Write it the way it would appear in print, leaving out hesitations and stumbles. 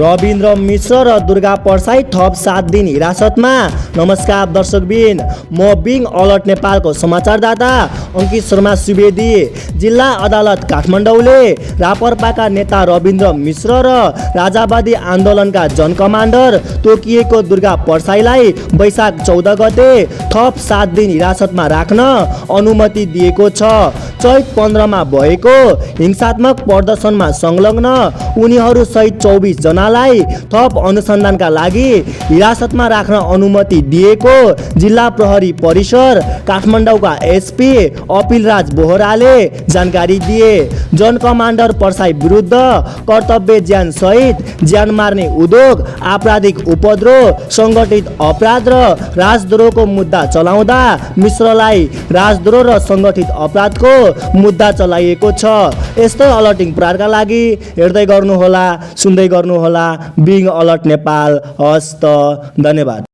रविन्द्र मिश्र र दुर्गा परसाई थप 7 दिन हिरासतमा। नमस्कार दर्शकबिन, म बिङ अलर्ट नेपालको समाचारदाता अंकित शर्मा सुवेदी। जिल्ला अदालत काठमाडौँले रापरपाका नेता रविन्द्र मिश्र र राजावादी आन्दोलनका जन कमान्डर तोकिएको दुर्गा परसाईलाई वैशाख 14 गते थप 7 दिन हिरासतमा राख्न अनुमति दिएको छ। चैत 15 मा भएको हिंसात्मक प्रदर्शनमा संलग्न उनीहरू सहित 24 जनालाई थप अनुसन्धानका लागि हिरासतमा राख्न अनुमति दिएको जिल्ला प्रहरी परिसर काठमाडौँका एसपी अपिलराज बोहराले जानकारी दिए। जन कमान्डर परसाई विरुद्ध कर्तव्य ज्यान सहित ज्यान मार्ने उद्योग, आपराधिक उपद्रव, संगठित अपराध र राजद्रोहको मुद्दा चलाउँदा मिश्रलाई राजद्रोह र संगठित अपराधको मुद्दा चलाइएको छ। यस्तै अलर्टिङ प्रहारका लागि हेर्दै गर्नुहोला, सुन्दै गर्नुहोला बिङ अलर्ट नेपाल। हस्त, धन्यवाद।